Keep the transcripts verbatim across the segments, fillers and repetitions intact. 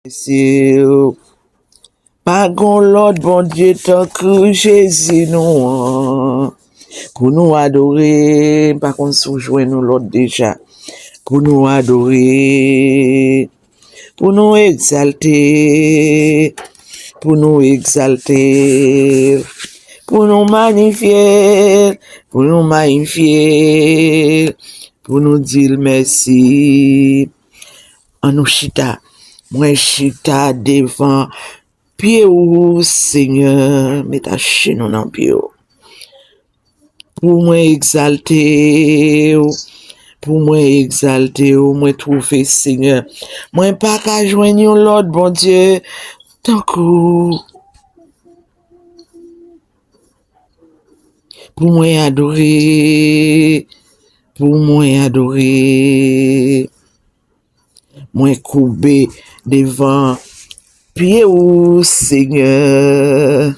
Mesye, pa gon lòt Bondye tankou Jezi nou an. Pou nou adore, m pa konn si w jwenn yon lòt deja. Pou nou adore, pou nou egzalte, pou nou egzalte, pou nou mayifye, pou nou mayifye, pou nou di l mèsi. Ann nou chita. Mwen chita devan pye w, Senyè. Met ajenou nan pye w. Pou mwen egzalte w. Pou mwen egzalte w. Mwen twouve, Senyè, mwen pa ka jwenn yon lòt Bondye tankou w. Pou mwen adore. Pou mwen adore. Mwen koube devan pye w, Senyè.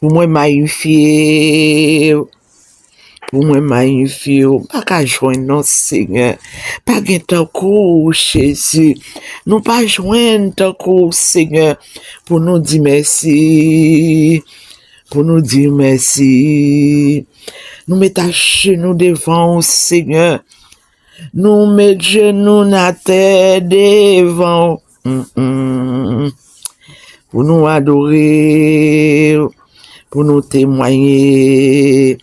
Pou mwen mayifye w. Pou mwen mayifye w. M pa ka jwenn non, Senyè. Pa gen tankou w, Jezi. Nou pa jwenn tankou w, Senyè. Pou nou di mèsi. Pou nou di mèsi. Nou met ajenou devan w, Senyè. Nou met jenou n atè devan w. Mm, mm. Pou nou adore w, pou nou temwaye,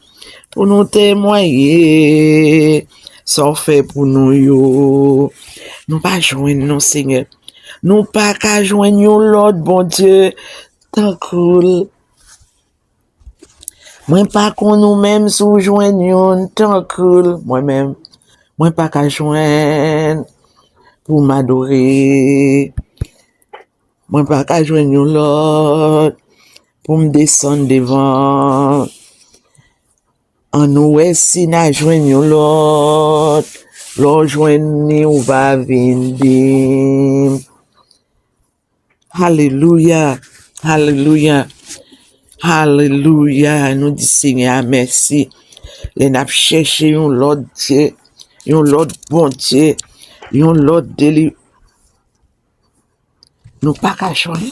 pou nou temwaye sa w fè pou nou yo. Nou pa jwenn non, Senyè. Nou pa ka jwenn yon lòt Bondye tankou l. Mwen pa konn ou menm si w jwenn youn tankou l, mwen menm. Mwen pa ka jwenn pou m adore. Mwen pa ka jwenn yon lòt pou m desann devan. Ann nou wè si n a jwenn yon lòt. Lè w jwenn li, ou va vin di m. Alelouya, alelouya, alelouya. Nou di Senyè a mèsi. Lè n ap chèche yon lòt Dye, yon lòt Bondye, yon lòt deli-, nou pa ka jwenn.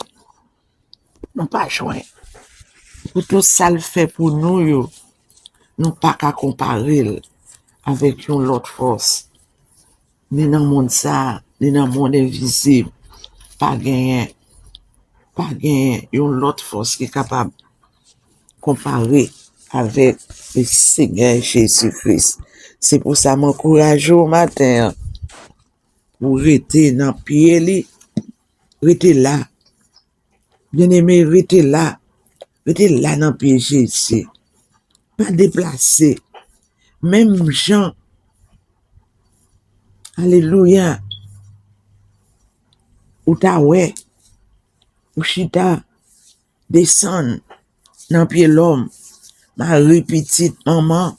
Nou pa jwenn. Pou tout sa l fè pou nou yo, nou pa ka konpare l avèk yon lòt fòs. Ni nan mond sa a, ni nan mond envizib, pa genyen, pa genyen yon lòt fòs ki kapab konpare avèk Senyè Jezi Kris. Se pou sa m ankouraje w maten an pou w rete nan pye li, rete la. Byeneme, rete la. Rete la nan pye Jezi. Pa deplase. Menm jan, alelouya, ou ta wè, ou chita, desann nan pye lòm, mari, pitit, manman,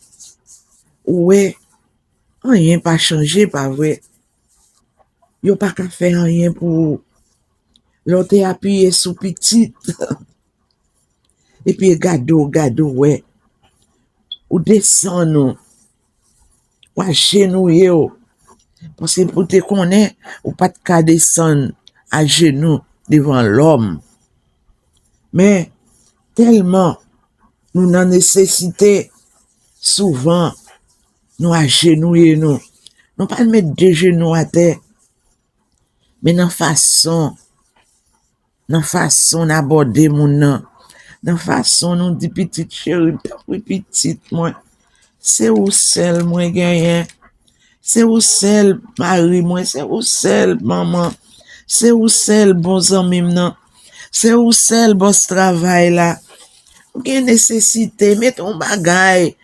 ou wè, anyen pa chanje, pa vre? Yo pa ka fè anyen pou ou. Lè w te apiye sou pitit, epi gade w, gade w, wè. Ou desann ou. W ajenouye w. Paske pou te konnen, ou pa t ka desann ajenou devan lòm. Men, tèlman nou nan nesesite, souvan, nou ajenouye nou. Nou pa met de jenou atè. Men nan fason, nan fason n abòde moun nan, nan fason nou di, "Pitit cheri, tanpri pitit mwen, se ou sèl mwen genyen, se ou sèl mari mwen, se ou sèl manman, se ou sèl bon zanmi m nan, se ou sèl bòs travay la." Ou gen nesesite, mete yon bagay,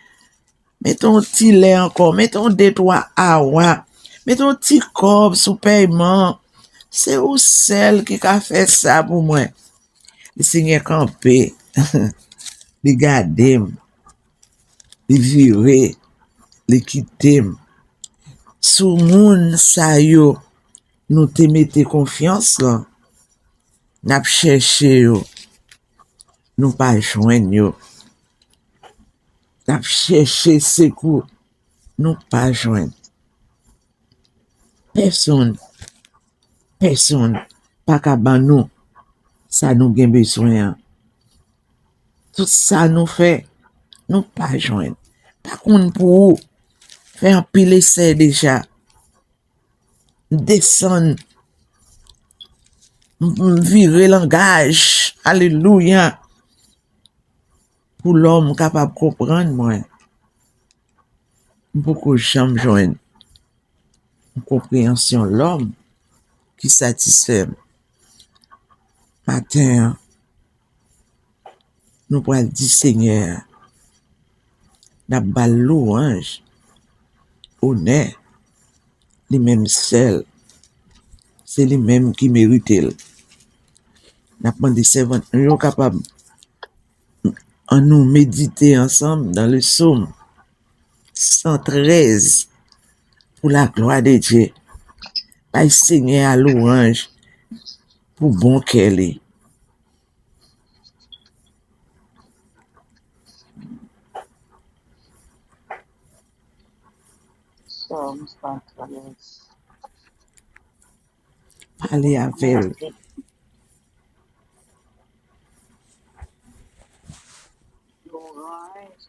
mete yon ti lè ankò, mete yon de twa awa, mete yon ti kòb sou pèyman. Se ou sèl ki ka fè sa pou mwen. Lesenyè kanpe, li gade m, li vire, li kite m. Sou moun sa yo nou te mete konfyans lan, n ap chèche yo, nou pa jwenn yo. N ap chèche sekou, nou pa jwenn. Pèsonn, pèsonn, pa ka ban nou sa nou gen bezwen an. Tout sa nou fè, nou pa jwenn. Pa konn pou ou. Fè anpil esè deja. M desann. M, m vire langaj. Alelouya. Pou lòm kapab konprann mwen. M poko janm jwenn yon konpreyansyon lòm ki satisfè m. Maten an, nou pral di Senyè a, n ap ba l louwanj, onè, li menm sèl. Se li menm ki merite l. N ap mande sèvant nou yo kapab Annou medite ansanm dans le psaume cent treize pour la gloire de Dieu. Bay Senyè a louwanj pou bon kè li. Psaume cent treize. Pale avè l. Louwanj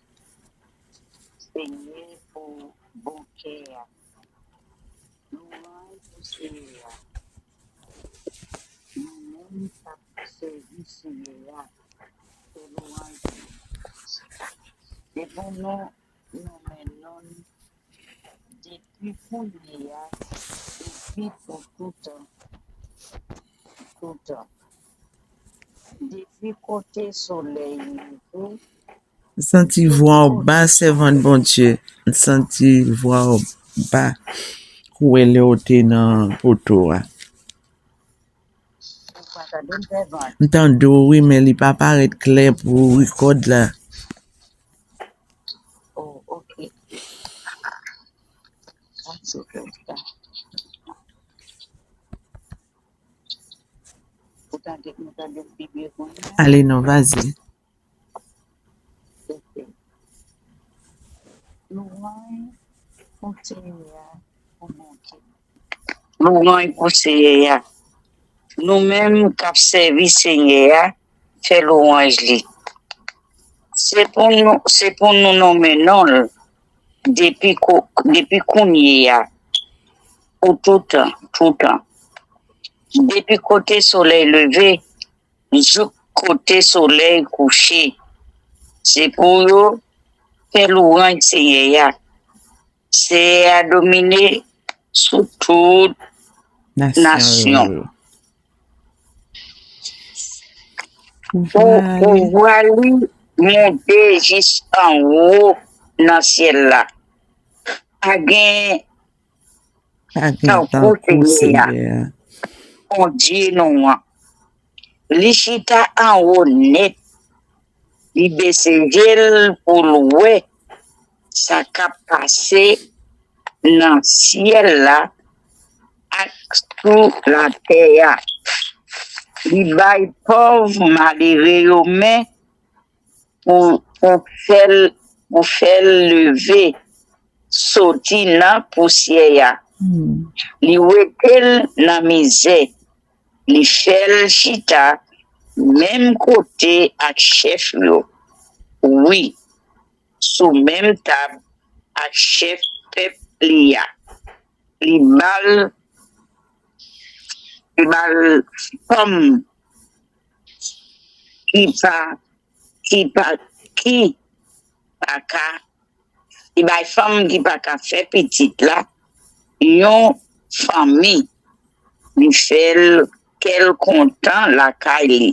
Senyè pou bon kè a. Louwanj pou Senyè a. Nou menm k ap sèvi Senyè a, fè louwanj li. Se pou nou nonmen non l depi kounye a epi pou toutan, toutan. Depi kote solèy leve. M santi vwa w ba, sèvant Bondye. M santi vwa w ba. Kouwè lè w te nan poto a. Ou pa tande m, sèvant? M tande w, wi, men li pa parèt klè pou rikòd la. Oh, ok. That's okay. Ou tande, nou tande m pi byen kounye a? Ale non, vazi. Ok. Louwanj pou Senyè a, pou Bondye. Louwanj pou Senyè a. Nou menm k ap sèvi Senyè a, fè louwanj li. Se pou nou, se pou nou nonmen non l depi ko-, depi kounye a, pou toutan, toutan. Depi kote solèy leve, jouk kote solèy kouche. Se pou yo fè louwanj Senyè a. Senyè a domine sou tout nasyon. Pou pouvwa li monte jis anwo nan syèl la. Pa gen tankou Senyè a, Bondye nou an. Li chita anwo nèt. Li bese je l pou l wè sa k ap pase nan syèl la ak sou latè a. Li bay pòv malere yo men pou, pou fè l, pou fè l leve soti nan pousyè a. Li wete l nan mizè. Li fè l chita menm kote ak chèf yo. Wi, sou menm tab ak chèf pèp li a. Li ba l, li ba l fanm ki pa, ki pa, ki pa ka, li bay fanm ki pa ka fè pitit la yon fanmi. Li fè l kè l kontan lakay li.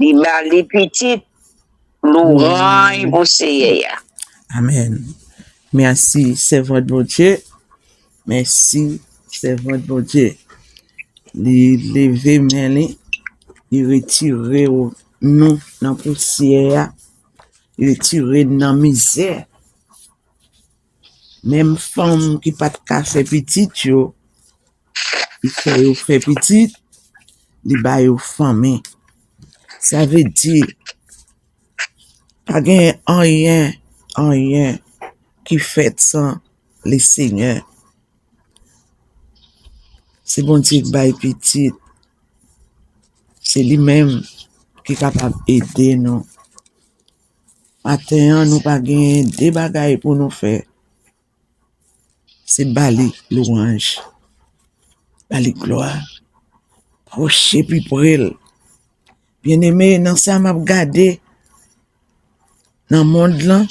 Li ba li pitit. Louwanj pou Senyè a. Amèn. Mèsi, sèvant Bondye. Mèsi, sèvant Bondye. Li leve men li, li retire w, nou nan pousyè a, li retire n nan mizè. Menm fanm ki pa t ka fè pitit yo, li fè yo fè pitit, li ba yo fanmi. Sa vle di, pa gen anyen, anyen ki fèt san Lesenyè. Se Bondye k bay pitit. Se li menm ki kapab ede nou. Maten an, nou pa gen de bagay pou nou fè. Se ba li lwanj, ba li glwa, pwoche pi pre l. Byeneme, nan sa m ap gade nan mond lan,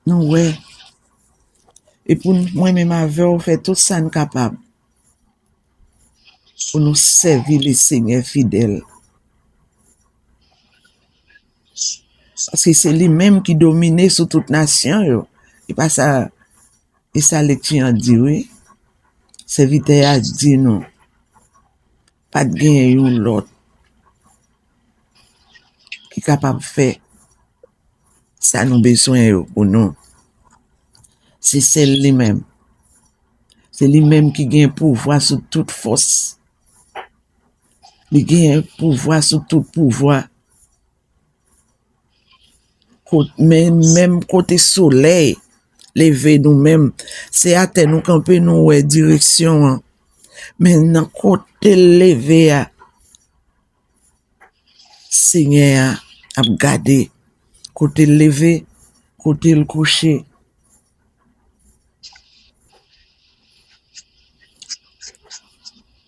nou wè. E pou n, mwen menm avè w, fè tout sa n kapab pou nou sèvi Lesenyè fidèl. Paske se li menm ki domine sou tout nasyon yo. E pa sa, e sa lekti an di, wi. Sèvitè a di nou, pa t gen yon lòt ki kapab fè sa nou bezwen yo pou nou. Se sèl li menm. Se li menm ki gen pouvwa sou tout fòs. Li gen pouvwa sou tout pouvwa. Kot-, men, menm kote solèy leve nou menm, se atè nou kanpe, nou wè direksyon an. Men nan kote l leve a, Senyè a ap gade kote l leve, kote l kouche.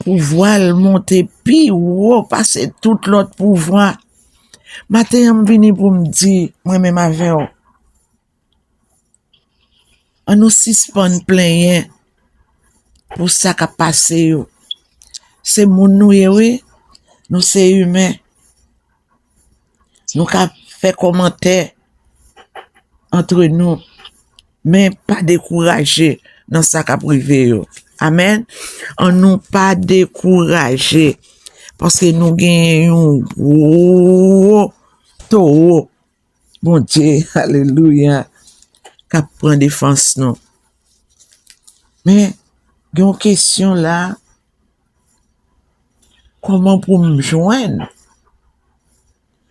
Pouvwa l monte pi wo pase tout lòt pouvwa. Maten an, m vini pou m di, mwen menm avè w, ann nou sispann plenyen pou sa k ap pase yo. Se moun nou ye, wi. Nou se imen. Nou ka fè kòmantè antre nou, men pa dekouraje nan sa k ap rive yo. Amèn. Ann nou pa dekouraje, paske nou genyen yon gwo towo Bondye, alelouya, k ap pran defans nou. Men, gen yon kesyon la, kòman pou m jwenn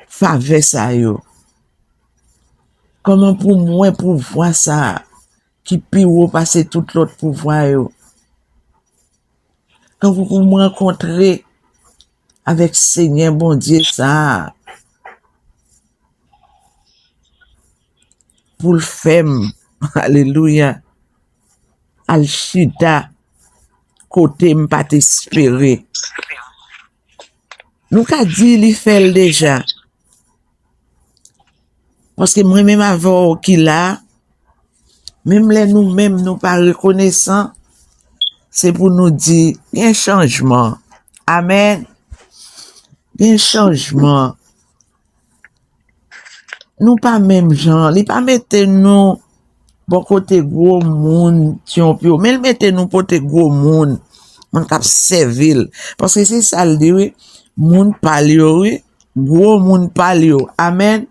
favè sa yo? Kòman pou m wè pouvwa sa a ki pi wo pase tout lòt pouvwa yo? Kankou pou m rankontre avèk Senyè Bondye sa a, pou l fè m, alelouya, al chita kote m pa t espere. Nou ka di li fè l deja. Paske mwen menm avè w ki la, menm lè nou menm nou pa rekonesan, se pou nou di, gen chanjman. Amèn. Gen chanjman. Nou pa menm jan. Li pa mete nou bò kote gwo moun, tchonp yo. Men l mete nou kote gwo moun. Moun k ap sèvi l. Paske se sa l di, wi. Moun pa l yo, wi. Gwo moun pa l yo. Amèn.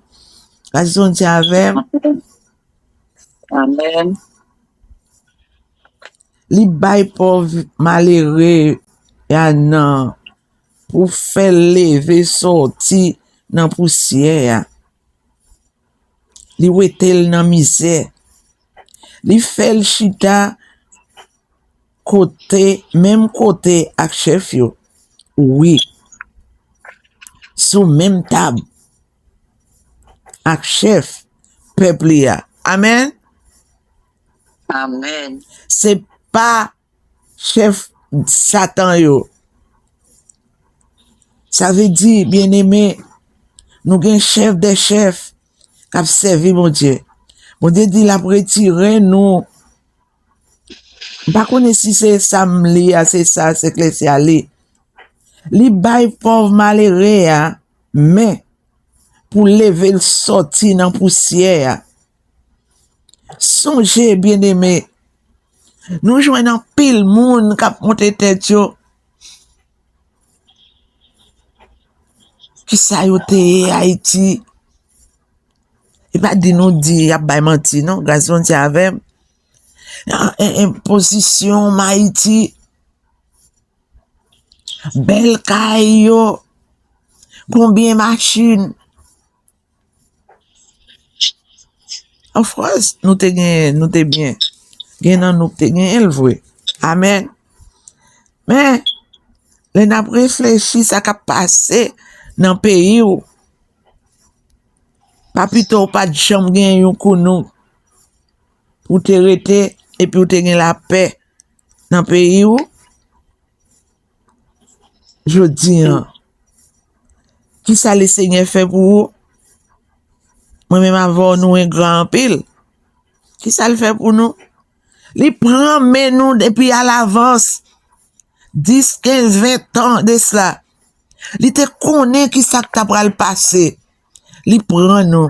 Gras Bondye avè m. Amèn. Li bay pòv malere a nan pou fè l leve sòti nan pousyè a. Li wete l nan mizè. Li fè l chita kote, menm kote ak chèf yo. Wi. Sou menm tab ak chèf pèp li a. Amèn. Amèn. Se pa chèf Satan yo. Sa vle di, byeneme, nou gen chèf dè chèf k ap sèvi Bondye. Bondye di l ap retire nou. M pa konnen si se sa m li a, se sa, se klèsi a li. Li bay pòv malere a men pou leve l sòti nan pousyè a. Sonje, byeneme, nou jwenn anpil moun k ap monte tèt yo. Kisa yo te ye Ayiti? E pa di nou di y ap bay manti, non. Gras Bondye avè m. An, an, an, pozisyon m Ayiti. Bèl kay yo. Konbyen machin? Of course, nou te gen, nou te byen. Gen nan nou k te genyen l vre. Amèn. Men, Lè n ap reflechi sa k ap pase nan peyi w, pa pito w pa t janm gen yon kounou pou w te rete epi w te gen lapè nan peyi w? Jodi an, kisa Lesenyè fè pou ou? Mwen menm avè w, nou engra anpil. Kisa l fè pou nou? Li pran men nou depi alavans, dis, kenz, ven tan de sila. Li te konnen kisa k ta pral pase. Li pran nou.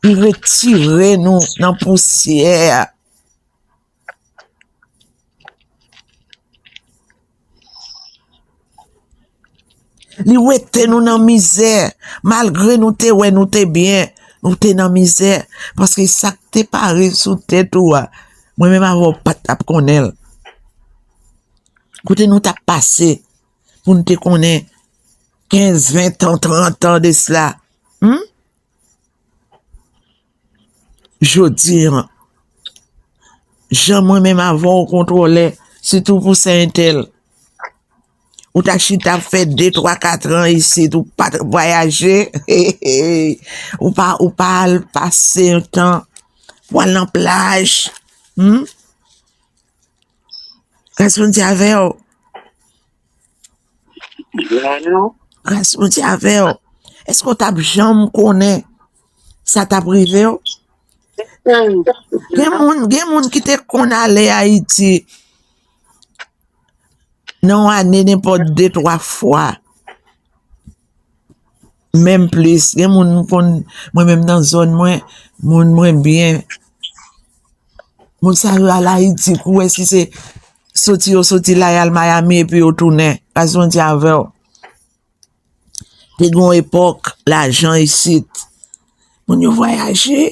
Li retire nou nan pousyè. Li wete nou nan mizè. Malgre nou te wè nou te byen, nou te nan mizè. Paske sa k te pare sou tèt ou a, mwen menm avè w pa t ap konnen l. Kote nou t ap pase pou n te konnen kenz, ven tan, trant an de sila? Hmm? Jodi an, jan mwen menm avè w kontwole, sitou pou sè entèl, ou ta chita ap fè de, twa, kat an isit, ou pa t vwayaje, ou pa, ou pa al pase yon tan pou al nan plaj. Hmm? Gras Bondye avè w. Gras Bondye avè w. Èske w t ap janm konnen sa t ap rive w? Gen moun, gen moun ki te konn ale Ayiti nan yon ane nenpòt de, twa fwa. Menm plis. Gen moun m konn, mwen menm nan zòn mwen, moun mwen byen. Moun sa yo al Ayiti, kou wè si se soti yo soti la, y al Miami, epi yo tounen. Gras Bondye avè w. Te gen yon epòk, lajan isit, moun yo vwayaje,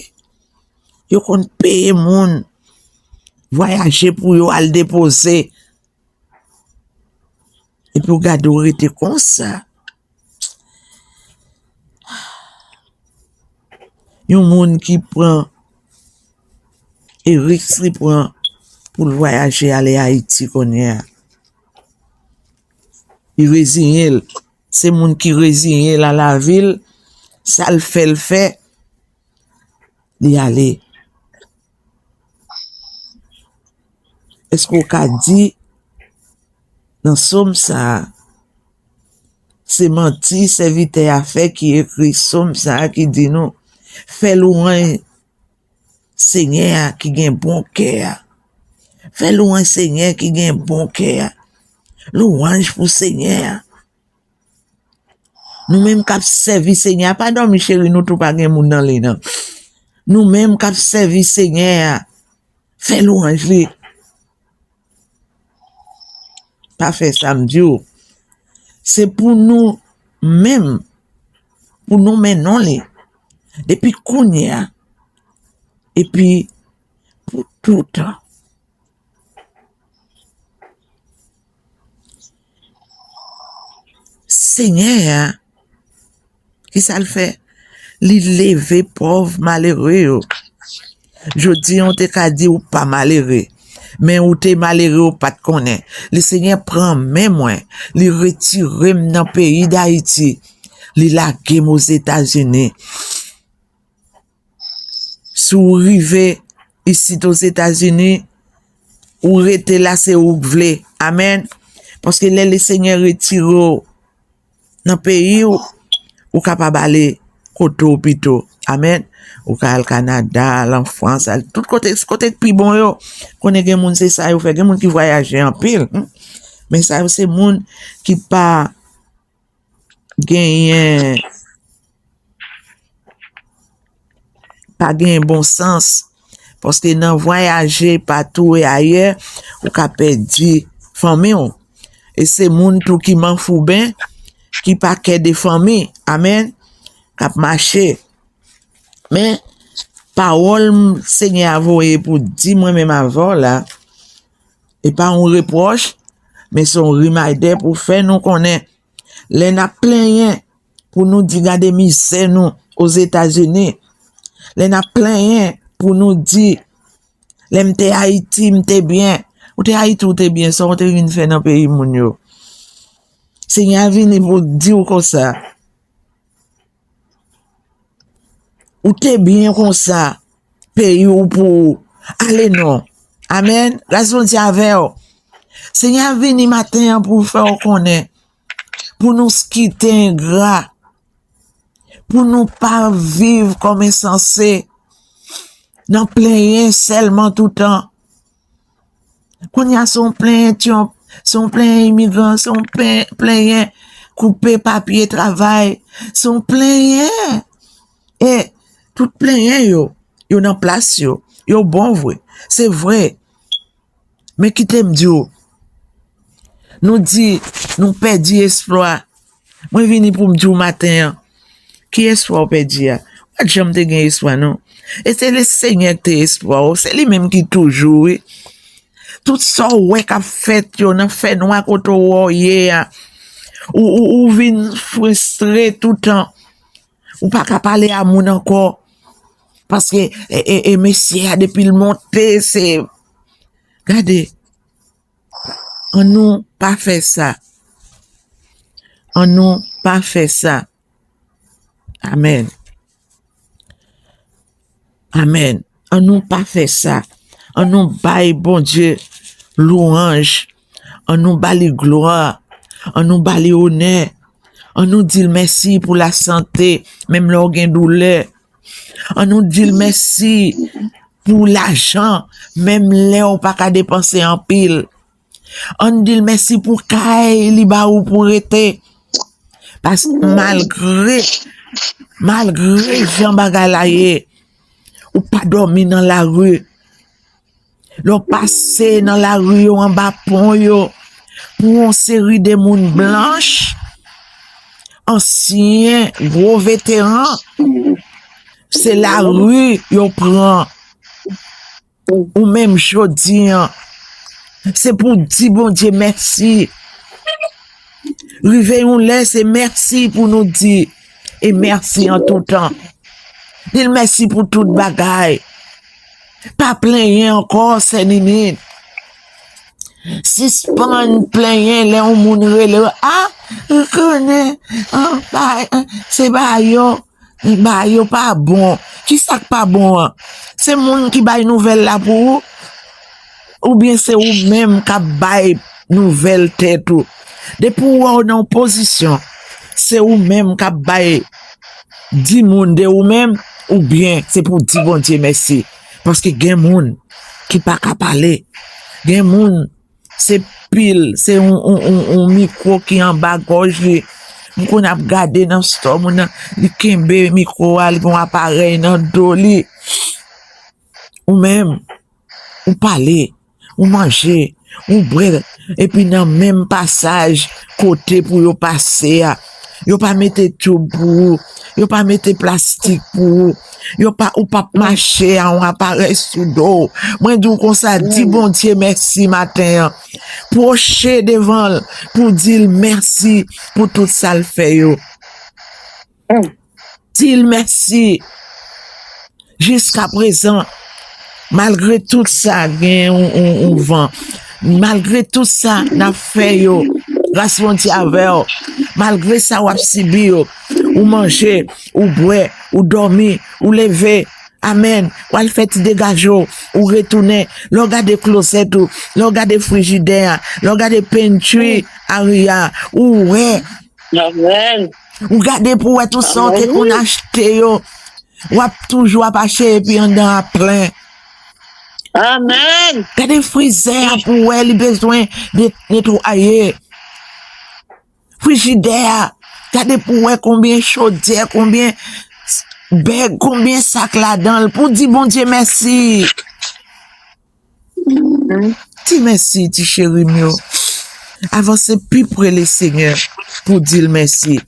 yo konn peye moun vwayaje pou yo al depoze. Epi w gade w rete konsa. Yon moun ki pran e risk li pran pou l vwayaje ale Ayiti kounye a. Li reziyen l. Se moun ki reziyen l a lavi l, sa l fè l fè, li ale. Èske w ka di nan sòm sa a, se manti sèvitè a fè ki ekri sòm sa a ki di nou, fè lwanj Senyè a ki gen bon kè a. Fè lwanj Senyè ki gen bon kè a. Lwanj pou Senyè a. Nou menm k ap sèvi Senyè a, pa dòmi cheri, nou tou pa gen moun nan li nan. Nou menm k ap sèvi Senyè a, fè lwanj li. Pa fè sa m di w. Se pou nou menm, pou nonmen non li. Depi kounye a, epi pou toutan. Senyè a, kisa l fè? Li leve pòv malere yo. Jodi an, w te ka di w pa malere, men ou te malere, ou pa t konnen. Lesenyè pran men mwen, li retire m nan peyi Dayiti, li lage m Ozetazini. Si w rive isit Ozetazini, ou rete la, se ou k vle. Amèn. Paske lè Lesenyè retire w nan peyi w, ou kapab ale kote w pito. Amèn. Ou ka al Kanada, al an Frans, al tout kote, kote k pi bon yo. Konnen gen moun se sa yo fè, gen moun ki vwayaje anpil. Hmm. Men sa yo se moun ki pa genyen, pa genyen bon sans. Paske nan vwayaje patou e ayè, ou ka pèdi fanmi w. E se moun tou ki manfouben, ki pa kè de fanmi. Amèn. K ap mache. Men, pawòl m, Senyè a voye pou di mwen menm avè w la, e pa yon repwòch, men se yon reminder pou fè nou konnen, lè n ap plenyen, pou nou di gade mizè nou Ozetazini, lè n ap plenyen pou nou di, lè m te Ayiti, m te byen. Ou te Ayiti, ou te byen, sa w te vin fè nan peyi moun yo? Senyè a vini pou di w konsa. Ou te byen konsa. Peyi w pou ou. Ale non. Amèn. Gras Bondye avè w. Senyè a vini maten an pou fè w konnen. Pou nou kite engra. Pou nou pa viv kòm ensanse. Nan plenyen sèlman toutan. Kounye a se yon plenyen tyon, se yon plenyen imigran, se yon plen- plenyen koupe papye travay, se yon plenyen. E tout plenyen yo, yo nan plas yo, yo bon vre, se vre. Men kite m di w, nou di nou pèdi espwa. Mwen vini pou m di w maten an, ki espwa w pèdi a? Ou pa t janm te gen espwa, non. E se le Senyè ki te espwa w, se li menm ki toujou, wi. Tout sa w wè k ap fèt yo nan fènwa kote w wè w ye a, ou, ou, ou vin fristre toutan. Ou pa ka pale a moun ankò. Paske e, e, e mesye a, depi l monte, se, gade, ann nou pa fè sa. Ann nou pa fè sa. Amèn. Amèn. Ann nou pa fè sa. Ann nou bay Bondye lwanj. Ann nou ba li glwa. Ann nou ba li onè. Ann nou di l mèsi pou lasante, menm lè w gen doulè. Ann nou di l mèsi pou lajan, menm lè w pa ka depanse anpil. Ann di l mèsi pou kay li ba ou pou rete. Paske malgre, malgre jan bagay la ye, ou pa dòmi nan lari. Lè w pase nan lari yo, anba pon yo, pou yon seri de moun blanch, ansyen, gwo veteran, se lari yo pran. Ou menm jodi an, se pou di Bondye mèsi. Rive yon lè, se mèsi pou nou di, e mèsi an tou tan. Di l mèsi pou tout bagay. Pa plenyen ankò, sè Ninit. Sispann plenyen lè yon moun rele w, a, ou konnen, a, ba, a, se ba yo. Bagay yo pa bon. Kisa k pa bon an? Se moun ki bay nouvèl la pou ou? Oubyen se ou menm k ap bay nouvèl tèt ou? Depi w wè w nan yon pozisyon, se ou menm k ap bay, di moun de ou menm, oubyen se pou w di Bondye mèsi? Paske gen moun ki pa ka pale. Gen moun Se pil, se yon, yon, yon, yon mikwo ki anba gòj li. M konn ap gade nan stò moun nan, li kenbe mikwo a, li gen yon aparèy nan do li. Ou menm, ou pale, ou manje, ou bwè, epi nan menm pasaj kote pou yo pase a, yo pa mete tyoub pou ou, yo pa mete plastik pou ou, yo pa, ou p ap mache a yon aparèy sou do w. Mwen di w konsa, di Bondye mèsi maten an. Pwoche devan l pou di l mèsi pou tout sa l fè yo. Di l mèsi. Jiskaprezan, malgre tout sa, gen yon, yon, yon van. Malgre tout sa n ap fè yo, gras Bondye avè w. Malgre sa w ap sibi yo, ou manje, ou bwè, ou dòmi, ou leve. Amèn. W al fè ti degaje w, ou retounen. Lè w gade klozèt ou, lè w gade frijidè a, lè w gade pentri ari a, ou wè. Amèn. Ou gade pou wè tout sa w te konn achte yo. W ap toujou ap achte epi anndan an plen. Amèn. Gade frizè a pou wè li bezwen de-, netwaye. Frijidè a, gade pou wè konbyen chodyè, konbyen s-, bèg, konbyen sak ladan l, pou di Bondye mèsi. Di mèsi, ti cheri m yo. Avanse pi pre Lesenyè pou di l mèsi.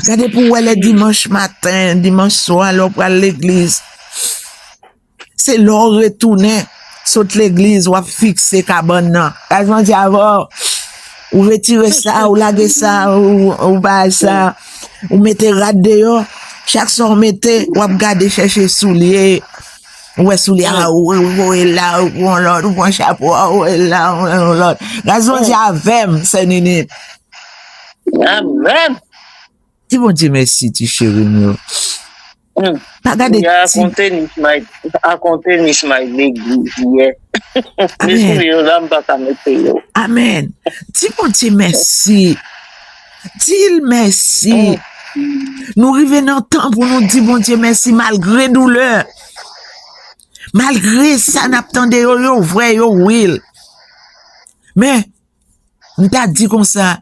Gade pou wè lè dimanch maten, dimanch swa, lè w pral legliz. Se lè w retounen, sot legliz, w ap fikse kabann nan. Gras Bondye avè w. Ou retire sa, ou lage sa, ou, ou bay sa, ou mete rad deyò. Chak sa w mete, w ap gade chèche soulye. Ou wè soulye a, ou, ou voye la, ou pran lòt, ou pran chapo a, ou voye la, ou pran lòt. Gras Bondye avè m, sè Nini. Amèn. Di Bondye mèsi, ti cheri m yo. Pa gade ti. Akonte Nismay, akonte Nismay legliz yè. Mesye yo la, m pa ka mete yo. Amèn. Di Bondye mèsi. Di l mèsi. Nou rive nan tan pou nou di Bondye mèsi malgre doulè. Malgre sa n ap tande yo, yo vrè, yo real. Men, m ta di konsa,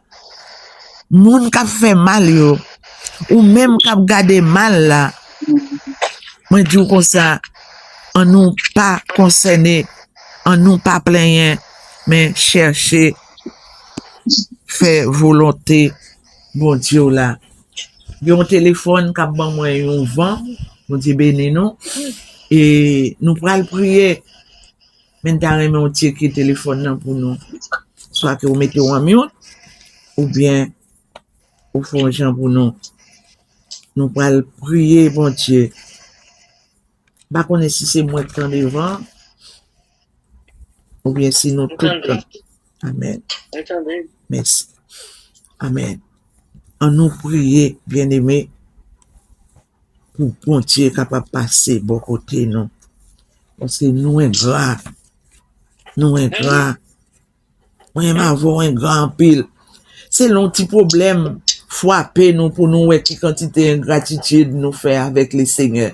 moun k ap fè mal yo, ou menm k ap gade mal la, mwen di w konsa, annou pa konsène, annou pa plenyen, men chèche fè volonte Bondye w la. Gen yon telefòn k ap ban mwen yon van, Bondye beni nou. E nou pral priye. Men m ta renmen w tcheke telefòn nan pou nou. Swa ke w mete w an mute, oubyen ou fè yon jan pou nou. Nou pral priye Bondye. M pa konnen si se mwen k tande van, oubyen si nou tout tande. Amèn. Mèsi. Amèn. Annou priye, byeneme, pou Bondye kapab pase bò kote nou. Paske nou engra. Nou engra. Mwen menm avè w engra anpil. Se lè yon ti pwoblèm frape nou pou nou wè ki kantite engratitid nou fè avèk Lesenyè.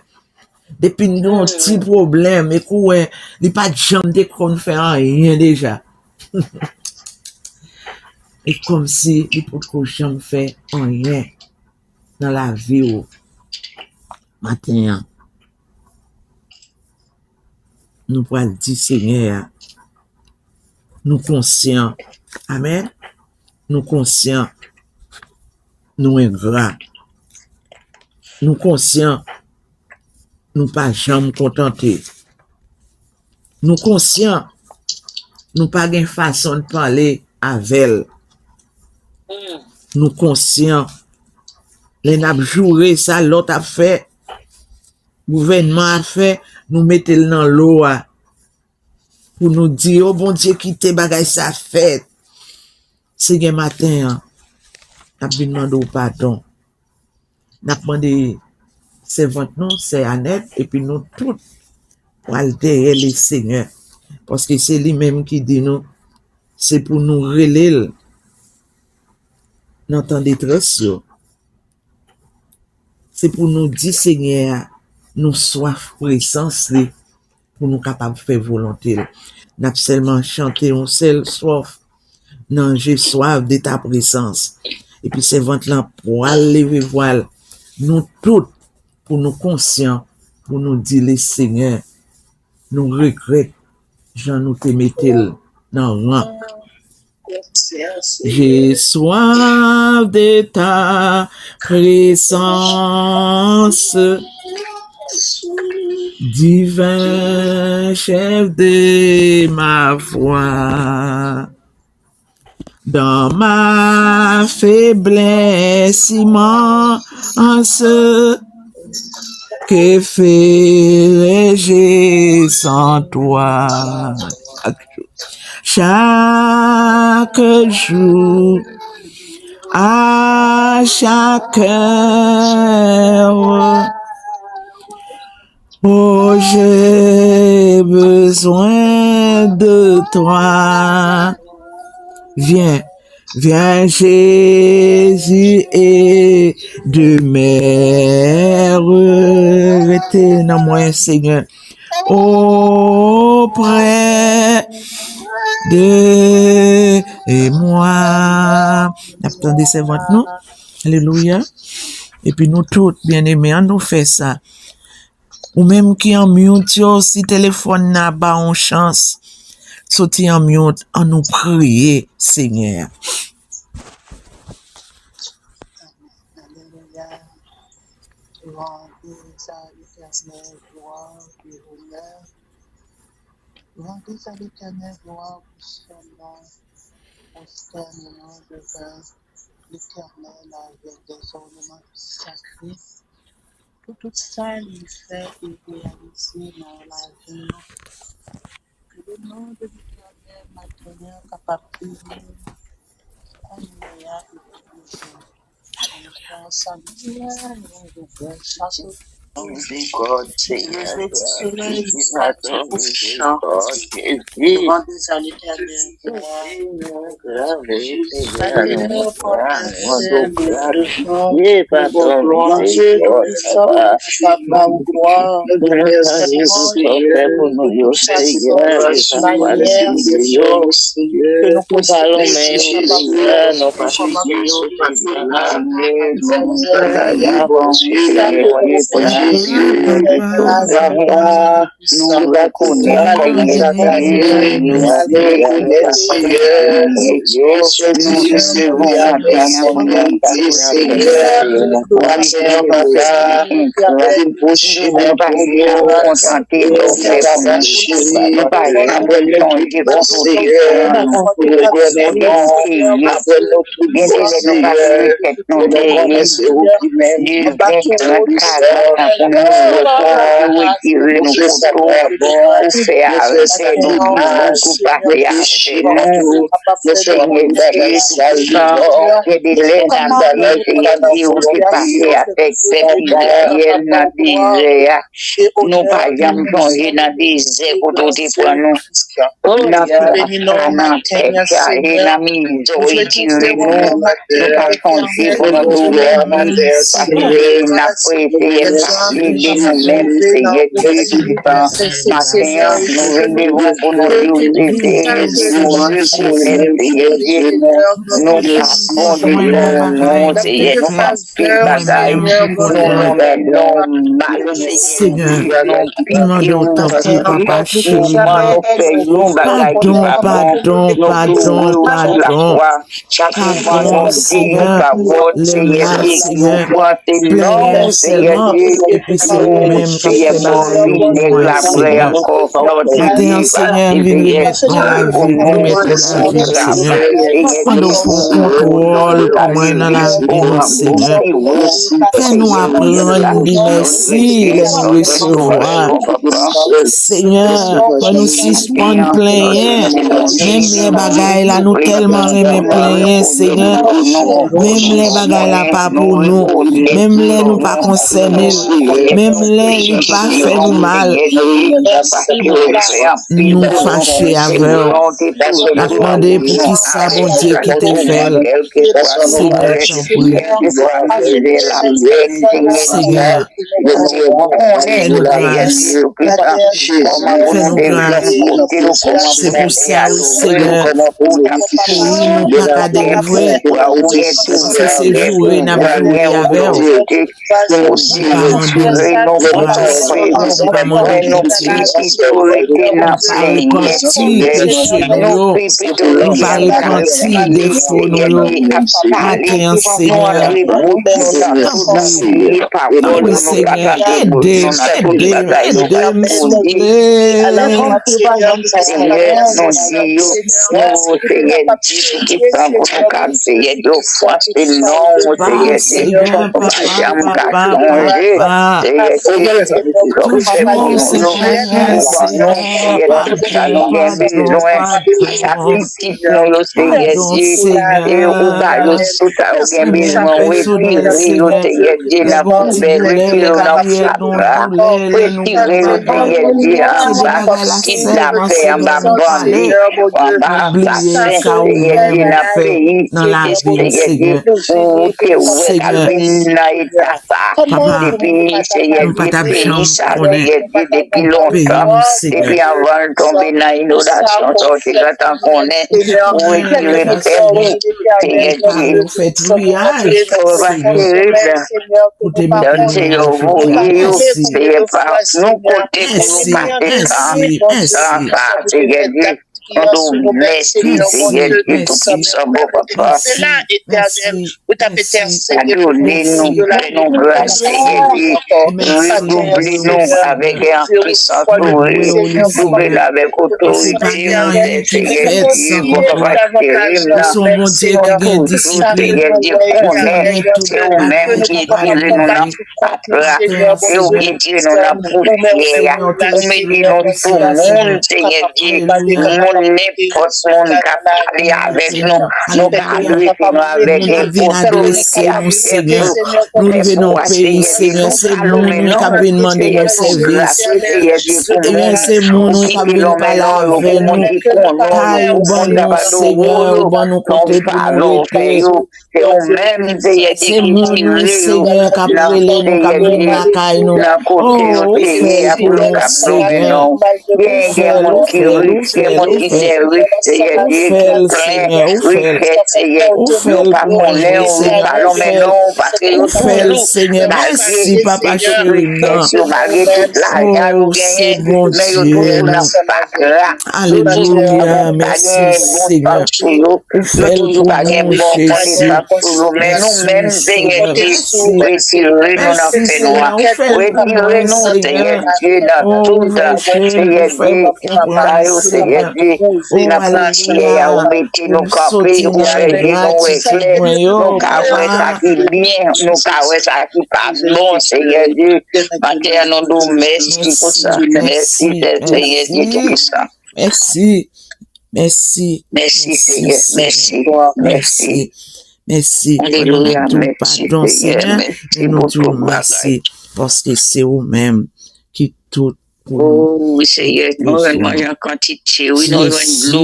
Depi n gen yon ti pwoblèm, e kou wè, li pa t janm te konn fè anyen deja. E kòmsi li potko janm fè anyen nan lavi w. Maten an, nou pral di Senyè a, nou konsyan. Amèn. Nou konsyan. Nou engra. Nou konsyan. Nou pa janm kontante. Nou konsyan. Nou pa gen fason n pale avè l. Nou konsyan. Lè n ap joure sa lòt ap fè, gouvènman ap fè, nou mete l nan lo a. Pou nou di, o Bondye, kite bagay sa fèt. Senyè, maten an, n ap vin mande w padon. N ap mande sèvant nou, sè Anèt, epi nou tout pral dèyè Lesenyè. Paske se li menm ki di nou, se pou nou rele l nan tan detrès yo. Se pou nou di Senyè a, nou swaf presans li, pou nou kapab fè volonte l. N ap sèlman chante yon sèl sòf nan J'ai soif de ta présence. Epi sèvant lan pral leve vwa l. Nou tout, pou nou konsyan, pou nou di Lesenyè, nou regrèt jan nou te mete l nan ran. J'ai soif de ta présence, divin chef de ma foi. Dans ma faiblesse immense, que ferais-je sans toi? Chaque jour, à chaque heure, oh, j'ai besoin de toi. Viens, viens Jésus et demeure. Rete nan mwen, Senyè. Auprès de moi. N ap tande sèvant nou. Alelouya. Epi nou tout, byeneme, ann nou fè sa. Ou menm ki an mute yo, si telefòn nan ba w yon chans, soti an mute, ann nou priye Senyè a. Alelouya. Louange à l'Éternel, gloire et honneur. Louange à l'Éternel, gloire pour son nom. Prosternons-nous devant l'Éternel avec des ornements sacrés. Pou tout sa li fè e reyalize nan lavi nou. Ke le non de Letènèl maten an kapab beni kounye a epi toujou. Mizèrikòd, Senyè, mizèrikòd, Jezi. Devant tes yeux, l'Éternel, Senyè, Senyè, nou glorifye, nou glorifye, Papa. Pou sa ki fè pou nou yo, Senyè, e pa kwa Senyè, ke nou konsidere, Papa, pou nou konsidere, Papa, nou rekonèt kòm Senyè, Senyè, Senyè, Senyè, Senyè, Senyè, Senyè, Senyè, Senyè, Papa, Bouche nou pa janm kontante lè w fè pou nou. Nou pa janm sonje pou nou. Gen de lè nou pa vle tèt nou dèyè. Devèn trant karant tan pou nou retire nou kote w, pou fè avè nou, pou pase avè nou. Senyè Dye Toupisan, gen de lè n ap di, Senyè Dye, ou te pase avèk pèp Izrayèl nan dezè a. Nou pa janm sonje nan dezè kote ou te pran nou. Nan papa, nan tèt chaje, nan mizè ou retire nou. Nou pa sonje pou nou doulè nou. Paske n ap prese pase de nou menm, Senyè Dye Toupisan. Maten an, nou vin devan pou nou di w se, se nou rekonèt, Senyè Dye. Nou pa sonje pou nou, Senyè. Nou pa tout bagay nou wè nòmal, Senyè, nou pitiye w. Chak moman nou fè yon bagay ki pa bon, nou tou woule w sou lakwa. Chak moman nou di yon pawòl, Senyè, se yon fwa, se non, Senyè Dye, nou, Senyè, pou vin nèg la vrè ankò. Maten an, Senyè, m vin remèt nou lavi, m remèt nou lavi, Senyè. Mande w pou w kontwòl pou mwen nan lavi nou, Senyè. Fè nou aprann di mèsi lè nou resevwa. Senyè, fè nou sispann plenyen. Menm lè bagay la, nou tèlman renmen plenyen, Senyè. Menm lè bagay la pa pou nou. Menm lè nou pa konsène l. Menm lè li pa fè nou mal. Nou fache avè w. N ap mande poukisa Bondye kite fè l. Senyè, tanpri. Senyè, fè nou gras. Fè nou gras. Se pou sa, wi, Senyè, peyi nou pa ka delivre. Paske se joure n ap joure avè w. Nou pa mande w gras, nou pa mande w pitye, nou pa repanti peche nou yo, nou pa repanti defo nou yo. Maten an, Senyè, tanpri, tanpri, Senyè, ede m, ede m, ede m, souple. Senyè, nou di yo, nou, Senyè, di ki san pou nou ka, Senyè, di yo fwa, se non, Senyè, Senyè, nou pa janm ka sonje, Senyè, Senyè, Senyè, nou, Senyè, nou, Senyè, tout sa nou gen bezwen, sa pitit nou yo, Senyè, di, e ou ba yo tout sa yo gen bezwen, retire yo, Senyè, di nan poubèl, retire yo nan fatra, retire yo, Senyè, di anba kidnapè, anba bandi, anba asasen, Senyè, di nan peyi, Senyè, di ou te wè l al vin nan eta sa, depi, Senyè, di peyi sa, Senyè, di depi lontan, depi anvan l tonbe nan inondasyon sa, ou te gentan konnen, ou retire pèp ou, Senyè, di, Senyè, Senyè, voye yo, Senyè, pa nou kote pou nou pase tan, tan sa, Senyè, di, nou di w mèsi, Senyè, di tout sa, bon papa. Padone nou, fè nou gras, Senyè, di, redouble nou avèk en pisans ou, redouble nou avèk otorite ou, Senyè, di, bon papa, cheri m nan, se toujou, Senyè, di, konnen se ou menm ki retire nou nan fatra, se ou ki retire nou nan pousyè a, ou mete nou sou moun, Senyè, di, moun nenpòt moun k ap pale avèk nou, nou ka adrese nou avèk otorite ak fyète. Nou rive nan yon peyi, Senyè, se moun k ap vin mande nou sèvis. Senyè, se moun wi k ap vin pale avè nou. Kay ou ban nou, Senyè, ou ban nou kote pou nou rete. Se ou menm, Senyè, ki tire yo nan, Senyè, k ap rele nou, k ap vin lakay nou. Nan kote yo te ye, pou yo ka plonnen nou. Gen, gen moun ki rich, gen moun ki trè rich, Senyè Dye, ki plen richès, Senyè. Yo pa konnen w, yo pa lonmen non w, paske yo toujou gaye richès yo, malgre tout lajan yo genyen, men yo toujou nan fatra. Yo toujou nan fatra, yo toujou pa gen bon konesans sou yo. Men nou menm, Senyè Dye, retire nou nan fènwa. Retire nou, Senyè Dye, nan tout, Senyè Dye, sa yo, Senyè Dye, nan fichye a, ou mete nou kanpe, ou fè je nou wè klè, nou ka wè sa ki byen, nou ka wè sa ki pa bon, Senyè Dye. Maten an, nou di w mèsi pou sa. Mèsi, Senyè Dye Toupisan. Mèsi. Mèsi. Mèsi, Senyè. Mèsi. Mèsi. Mèsi. Alelouya. Mèsi, Senyè. Mèsi pou tout bagay. Paske se ou menm ki tout pou nou. O wi, Senyè, nou jwenn manje an kantite, wi, nou jwenn dlo.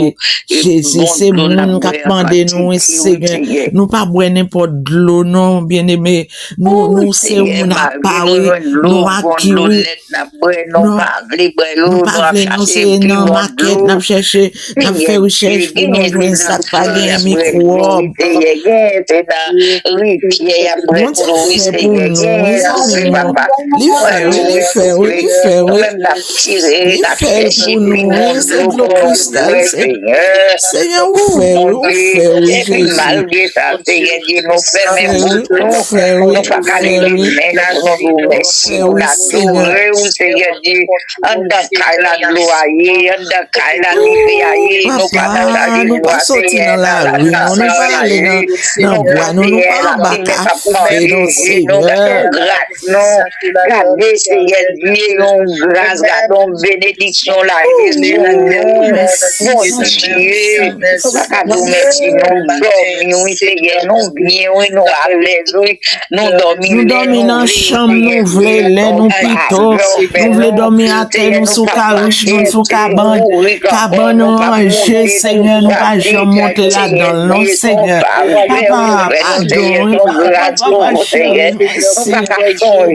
Jezi, se moun k ap mande nou, wi, Senyè. Nou pa bwè nenpòt dlo, non, byeneme. Nou, nou se yon moun apa, wi. Nou aki, wi. N ap bwè, nou pa vle bwè yo, nou ap chache nan makèt, n ap chèche, n ap fè rechèch pou nou jwenn sa k pa genyen mikwòb. Gen, se nan rivyè y ap bwè dlo, wi, Senyè. Gen, wi, papa. Li fè, wi, li fè, wi, li fè, wi. Nou menm n ap tire, n ap chèche pou nou, wi, se dlo kristal, se Senyè, ou fè, wi, ou fè, wi, Jezi. Epi malgre sa, Senyè Dye, nou fèmen bouch nou, nou pa ka leve men nou, nou di w mèsi, nou adore w, Senyè Dye. Anndan kay la, dlo a ye, anndan kay la, dife a ye, nou pa nan lari bwa, Senyè, nan lari, nan lasanblay, nou pa nan dezè, lapli k ap manje nou, gras nou, gade, Senyè Dye, yon gras, gade yon benediksyon la, Jezi, ou menm, Bondye, nou pa ka di w mèsi, nou dòmi, wi, Senyè, nou byen, wi, nou alèz, wi. Nou dòmi nan chanm nou vle, lè nou pito. Nou vle dòmi atè, nou sou karich, nou sou kabann. Kabann nou ranje, Senyè, nou pa janm monte ladan l, non, Senyè. Papa, padon, wi, papa, papa cheri, mèsi.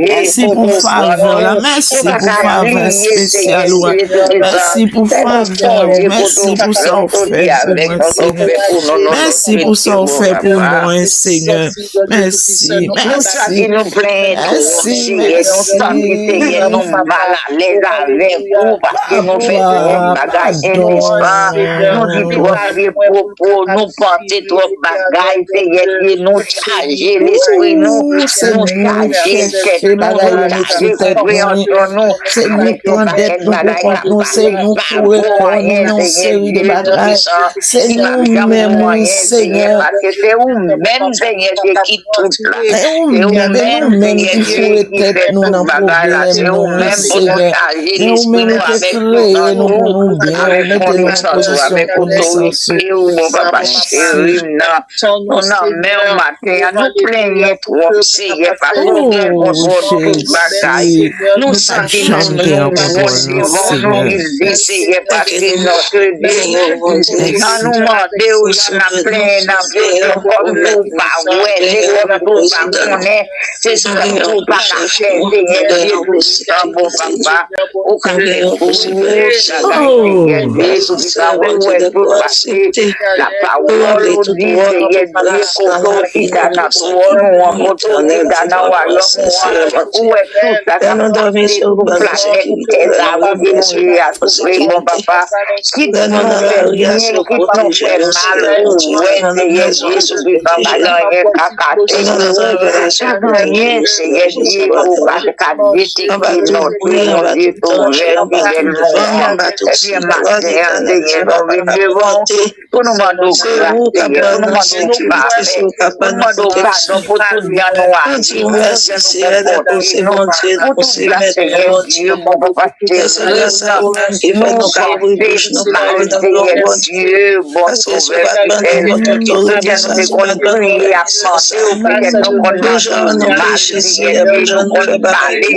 Mèsi pou favè w la, mèsi pou favè espesyal ou a. Mèsi pou favè w, mèsi pou sa w fè pou mwen, Senyè. Mèsi pou sa w fè pou nou, Senyè. Mèsi, mèsi. Nou santi nou plenyen twòp, Senyè. Nou santi, Senyè, nou malalèz avèk ou, paske nou fè twòp bagay endesan. Nou di twòp vye pwopo, nou pòte twòp bagay, Senyè Dye, nou chaje lespri nou, nou chaje tèt nou, nou chaje konpreyansyon nou. Se nou pran dèt nou pou kont nou, se nou koure kò nou nan yon seri de bagay. Se nou menm, wi, Senyè. Paske se ou menm, Senyè Dye, ki tout la. Se ou menm, se nou menm ki foure tèt nou nan pwoblèm nou, wi, Senyè. Men ou menm ou te kreye nou pou nou byen, ou mete nou nan pozisyon konesans ou. Ou bon papa cheri m nan. Nou nan men w maten an, nou plenyen twòp, Senyè, paske ou gen kontwòl tout bagay. Nou santi nou, nou, nou resevwa nou rive, Senyè, paske Nòtre Dye, an nou mande w, jan n ap plenyen nan vye lekòl tou pa wè, lekòl tou pa konnen, se sa tou pa ka fè, Senyè Dye Toupisan, bon papa. Ou ka fè gwo bagay, Senyè Dye Toupisan, ou wè tout, paske lapawòl ou di, Senyè Dye, kote w chita nan twòn ou an, kote w chita nan wayòm ou an, ou wè tout sa k ap pase sou planèt tè sa, kote nou ye a, souple, bon papa. Kit nou fè byen, kit nou fè mal, ou wè, Senyè Dye Toupisan, pa gen anyen k ka kache pou ou, pa gen anyen, Senyè Dye, ou pa ka detekte Nòtre Bondye Sovè fidèl nou an. Ebyen, maten an, Senyè, nou vin devan w pou nou mande w gras, Senyè, pou nou mande w favè, pou nou mande w padon pou tout jan nou aji, pou tout jan nou konpòte nou, pou tout jan, Senyè Dye, bon, Paske nou, nou santi mal, Seyè Dye, bon Sovè fidèl. Petèt nou te konn priye ap mande w, petèt nou konn mande w mal, Seyè Dye, nou konn pale,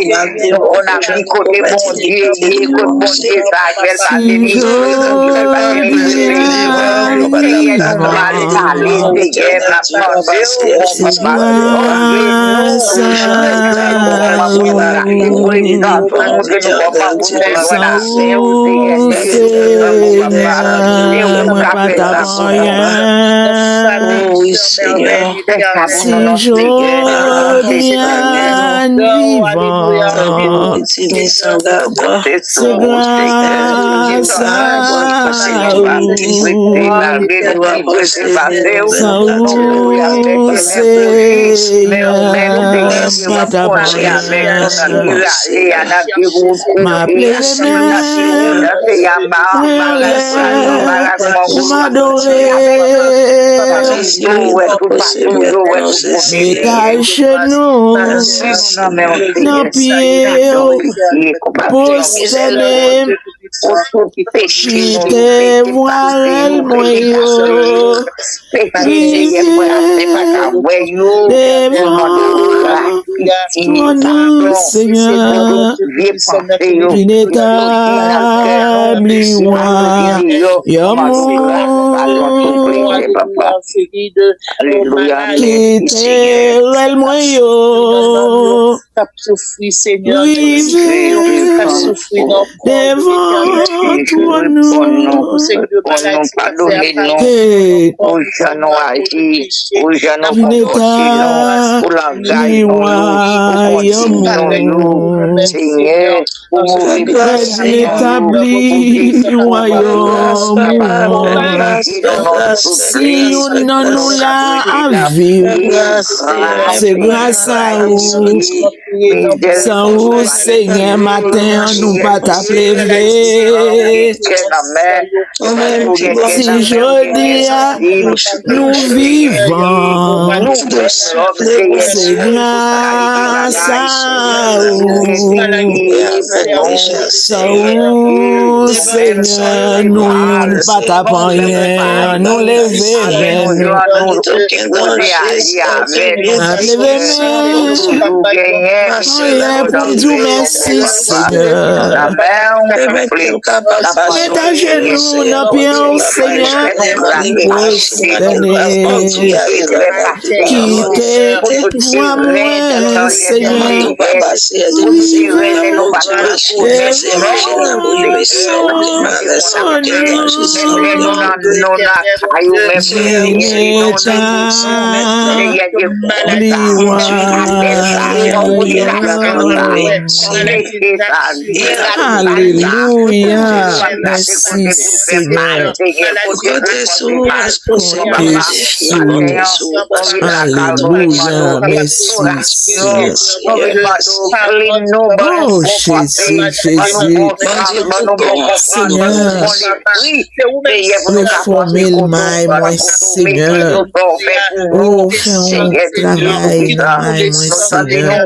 nou konn ap di kote Bondye ye, kote Bondye sa, jwèl pase li, jwèl pase li, Seyè, nou mal pale, Seyè, n ap mande w, bon papa, Seyè, nou, nou, nou, nou, nou, nou, nou, nou, Sa ou, Senyè, mwen pa t ap anyen. Si jodi a n vivan, se gras a ou. Sa ou, Senyè, mwen pa t ap anyen. M ap leve men mwen anlè pou m adore. Met ajenou nan pye w, pwostène m, kite vwal mwen yo. Rive devan twòn ou, Senyè. Vin etabli wayòm ou. Kite rèl mwen yo. Rive devan twòn ou, Senyè. Padone nou pou jan nou aji, pou jan nou konpòte nou, pou langaj nou yo, pou kondisyon nou yo, Senyè, pou move pèsonn nou yo, pou vin etabli wayòm ou. Si youn nan nou la ap viv, se gras a ou. San ou, Senyè, maten an, nou pa t ap leve. Si jodi a, nou vivan, se gras a ou. San ou, Senyè, nou youn pa t ap anyen. Nou leve men nou. N ap leve men nou. Anlè pou n di w mèsi, Senyè. Met ajenou nan pye w, Senyè. Pwostène. Kite vwa mwen, Senyè. Rive devan twòn ou, Senyè. Mete tabli wayòm ou. Alelouya. Mèsi, Senyè. Alelouya. Mèsi, Senyè. Oh, Jezi, Jezi. Senyè, refòme l may mwen, Senyè. Oh, fè yon travay may mwen, Senyè.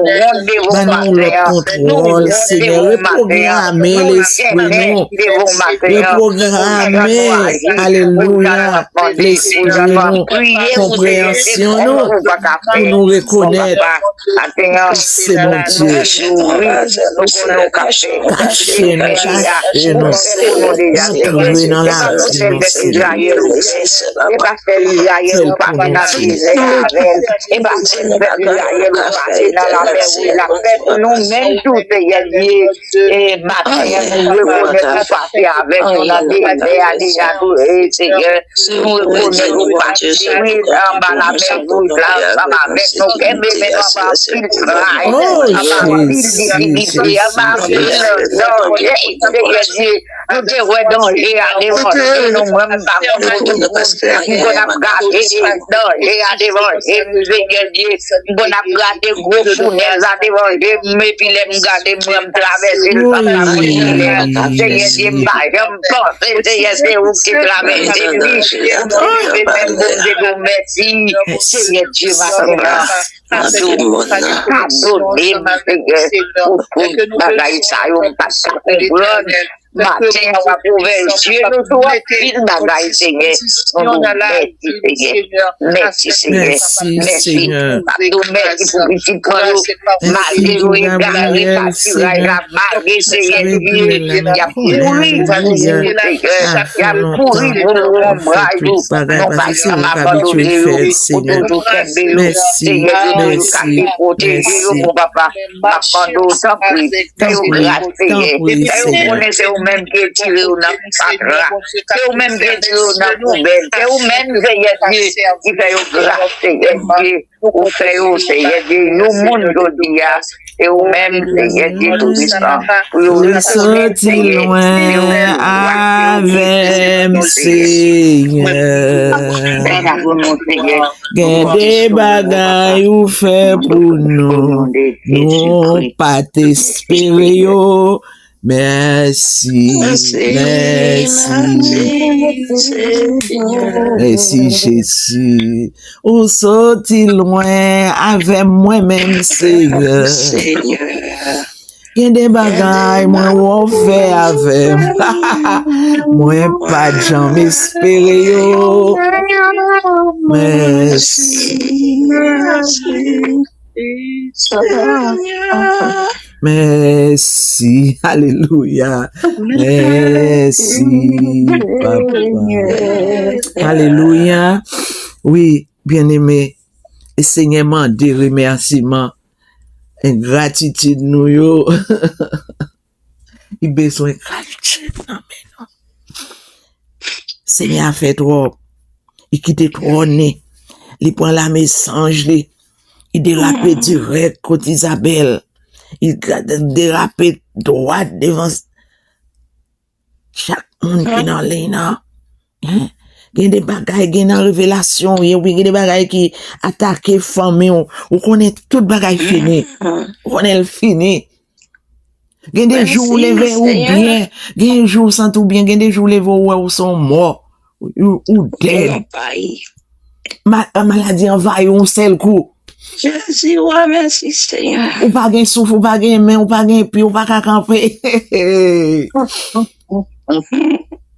Ban nou lòt kontwòl, Senyè. Repwograme lespri nou. Repwograme, alelouya, lespri nou, konpreyansyon nou, pou nou rekonèt ou se Bondye. Kache nou, kache nou, antre nan lavi nou, Senyè. Fè l pou nou, Senyè. Nou menm tou, Senyè Dye, e maten an, nou rekonèt ou pase avèk nou nan dezè a deja tou, e Senyè. Nou rekonèt ou pase, wi, anba lamè wouj la ansanm avèk nou. Kenbe men nou anba anpil tray, anba anpil difikilte, anba anpil danje, Senyè Dye. Nou te wè danje a devan je nou, mwen m pa konn kote m konn ap gade danje a devan je m, Senyè Dye. M konn ap gade gwo founèz la devan je m, epi lè m gade m wè m travèse l, m pa ka konn kilè. Senyè Dye, m pa janm panse, Senyè, se ou ki travèse li. M leve men m pou m di w mèsi, Senyè Dye, maten an. Nan tout mond nan. Padone m, Senyè, pou tout bagay sa yo m pa t ka konprann. Maten an, w ap ouvè je nou sou anpil bagay, Senyè. Nou di w mèsi, Senyè. Mèsi, Senyè. Mèsi, Senyè. Padone m, mèsi pou pitit mwen yo. Malgre yo egare, pati ray la mare, Senyè, y ap kouri pou nou, Senyè. Y ap kouri pou nou, ombraj ou. Nou pa janm abandone yo. Ou toujou kenbe yo, Senyè, yo toujou kanpe pwoteje yo, bon papa. M ap mande w, tanpri, fè yo gras, Senyè. Fè yo konnen se ou menm ki retire yo nan fatra. Se ou menm ki retire yo nan poubèl. Se ou menm, Senyè Dye, ki fè yo gras, Senyè Dye. Ou fè yo, Senyè Dye, yon moun jodi a. Se ou menm, Senyè Dye Toupisan, pou yo rekonnen, Senyè, ke yo gen dwa, ke yo gen Senyè. Fè la pou nou, Senyè. Gen de bagay ou fè pou nou, nou pa t espere yo. Mèsi, mèsi, mèsi, Jezi. Ou soti lwen avè mwen menm, Senyè. Gen de bagay mwen wè w fè avè m. Mwen pa t janm espere yo. Mèsi. Mèsi. Alelouya. Mèsi, papa. Alelouya. Wi, byeneme, Senyè mande remèsiman, gratitid nou yo. Li bezwen gratitid nan men nou. Senyè a fè twòp. Li kite twòn li. Li pran lame zanj li. Li derape dirèk kot Izabèl. Li derape dwat devan chak moun ki nan liy nan. Gen de bagay, gen nan revelasyon, wi, gen de bagay ki atake fanmi w. Ou konnen tout bagay fini. Ou konnen l fini. Gen de jou ou leve ou byen, gen jou ou santi w byen, gen de jou ou leve ou wè ou se yon mò, ou, ou dèd. Ma-, maladi anvayi w yon sèl kou. Jezi, wa, mèsi, Senyè. Ou pa gen souf, ou pa gen men, ou pa gen pye, ou pa ka kanpe.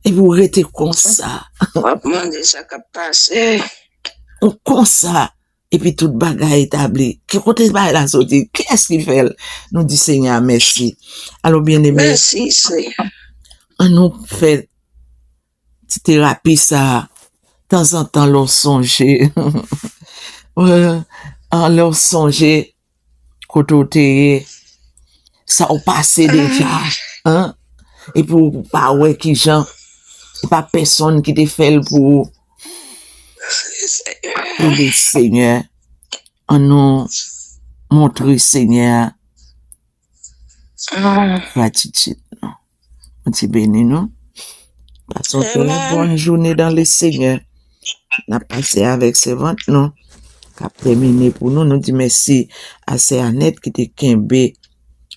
Epi ou rete konsa. W ap mande sa k ap pase. Ou konsa. Epi tout bagay etabli. Ki kote bagay la soti? Kiyès ki fè l? Nou di Senyè a mèsi. Alò, byeneme, mèsi, Senyè. Ann nou fè ti terapi sa a, tanzantan lè w sonje. Lè w sonje kote w te ye, sa w pase deja, hein? Epi w pa wè kijan, se pa pèsonn ki te fè l pou ou. Priye Senyè, ann nou montre Senyè a gratitid nou. Bondye beni nou. Pase yon trè bòn jounen dans le Seigneur. N ap pase avèk sèvant nou k ap tèmine pou nou. Nou di mèsi a sè Anèt ki te kenbe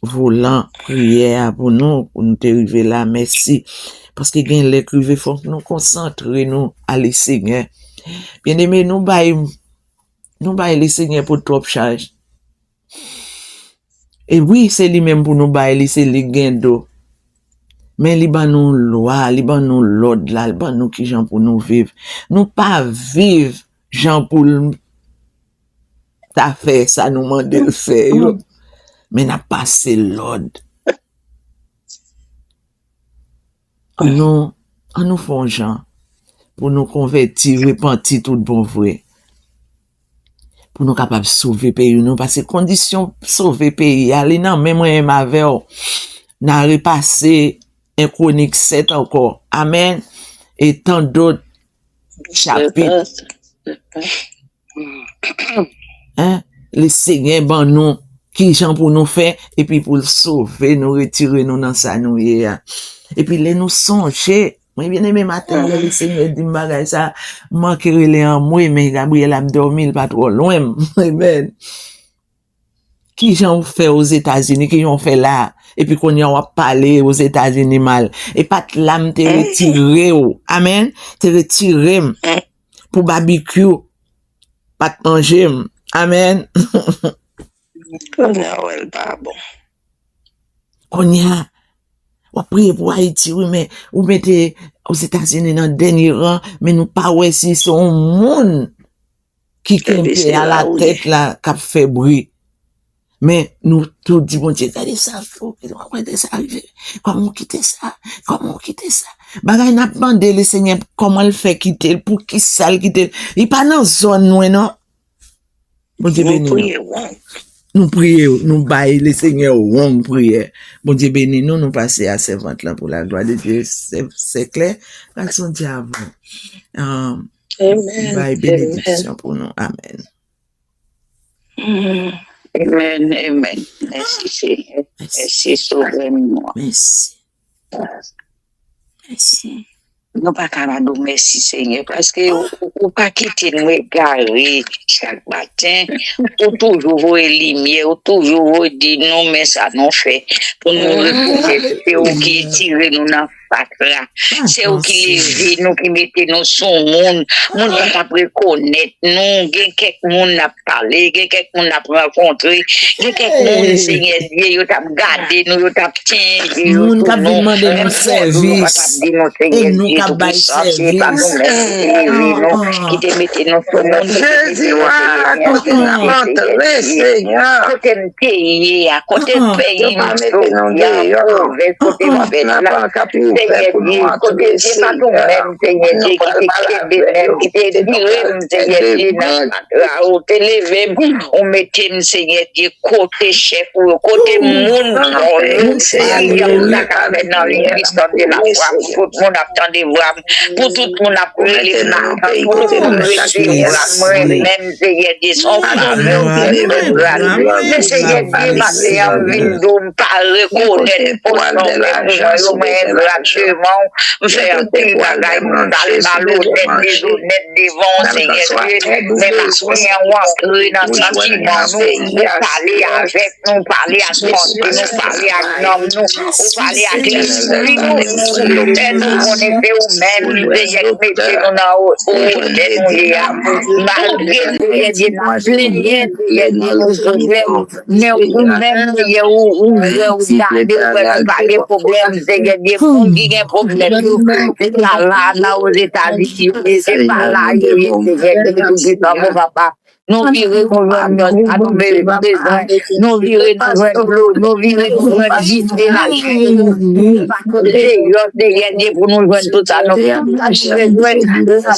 volan priyè a pou nou, pou nou te rive la. Mèsi. Paske gen lè k rive, fòk nou konsantre nou a le Seigneur. Byeneme, nou bay, nou bay le Seigneur pou twòp chaj. E wi, se li menm pou nou bay li, se li k gen do. Men li ban nou lwa, li ban nou lòd la, li ban nou kijan pou nou viv. Nou pa viv jan pou l ta fè sa nou mande l fè yo. Men n ap pase lòd. Ann nou, ann nou fè yon jan pou nou konvèti, repanti tout bon vre. Pou nou kapab sove peyi nou, paske kondisyon sove peyi a, li nan men mwen menm avè w. N a repase en Kwonik sèt ankò. Amèn. E tan dòt chapit. Hein? Le Senyè ban nou kijan pou nou fè, epi pou l sove nou, retire nou nan sa nou ye a. Epi lè nou sonje, mwen byeneme, maten an, le Senyè di m bagay sa, m manke rele anmwe, men Gabriel ap dòmi, l pa twò lwen m. Amen. Kijan w fè Ozetazini, kijan w fè la, epi kounye a w ap pale Ozetazini mal. E pa t la m te retire w. Amen. Te retire m pou babikyou. Pa t manje m. Amèn. Kounye a, wè l pa bon. Kounye a, w ap priye pou Ayiti, wi, men ou mete Ozetazini nan dènye ran, men nou pa wè si se yon moun ki kenbe alatèt la k ap fè bri. Men nou tou di Bondye, gade sa, gade sa rive. Kòman w kite sa? Kòman w kite sa? Bagay n ap mande Lesenyè kòman l fè kite l, poukisa l kite l. Li pa nan zòn nou, non. Bondye beni nou. Nou priye, nou bay Lesenyè wong priyè. Bondye beni nou, nou pase a sèvant lan pou la glwa de Dye. Se klè, gason dye avan. Bay benediksyon pou nou. Amèn. Amèn, amèn. Mèsi, Senyè. Mèsi, Souvren nou. Mèsi. Mèsi. Nou pa ka pa di w mèsi, Senyè, paske ou pa kite nou egare chak maten. Ou toujou voye limyè, ou toujou voye di nou men sa nou fè pou nou rekonèt se ou ki tire nou nan fatra. Se ou ki leve nou, ki mete nou sou moun. Moun pa t ap rekonèt nou. Gen kèk moun n ap pale, gen kèk moun n ap rankontre, gen kèk moun, Senyè Dye, yo t ap gade nou, yo t ap tyenje yo sou nou. Menm si nou pa t ap di nou, Senyè Dye Toupisan, se pa nou menm ki te leve nou, ki te mete nou sou moun, ki te mete nou, Senyè Dye, Senyè Dye. Kote m te ye a, kote peyi m soti a, pwovens kote m fèt la, Senyè Dye, kote se pa nou menm, Senyè Dye, ki te kenbe menm, ki te vire m, Senyè Dye, nan fatra, ou te leve m, ou mete m, Senyè Dye, kote chèf ou yo, kote moun fò yo, Senyè Dye, sa ka fè nan limit tande lavwa, pou tout moun ap tande vwa m, pou tout moun ap rele m nan tan, pou tout moun resevwa m, mwen menm, Senyè Dye, se yon favè ou fè mwen gras. Men Senyè Dye, maten an, m vin di w, m pa rekonèt fòs mwen, men pou mwen yo, mwen engra devan w. M fè anpil bagay, m pale malonèt, dezonèt devan w, Senyè Dye. Men maten an, w antre nan santiman nou, ou pale avèk nou, pale ak panse nou, pale ak nanm nou, ou pale ak lespri nou, pou nou fè nou konnen se ou menm, Senyè, ki mete nou nan wotè nou ye a. Malgre, Senyè Dye, n ap plenyen, Senyè Dye, pou pwoblèm, men ou menm, Senyè, ou, ou wè, ou gade, ou wè nou pa gen pwoblèm, Senyè Dye, moun ki gen pwoblèm yo, se pa la nan Ozetazini yo ye, se pa la yo ye, Senyè Dye Toupisan, bon papa. Nou vire nou jwenn yon sa nou bezwen. Nou vire nou jwenn dlo. Nou vire nou jwenn dife, lajan. Nou pa sot deyò, Senyè Dye, pou nou jwenn tout sa nou bezwen. Lajan,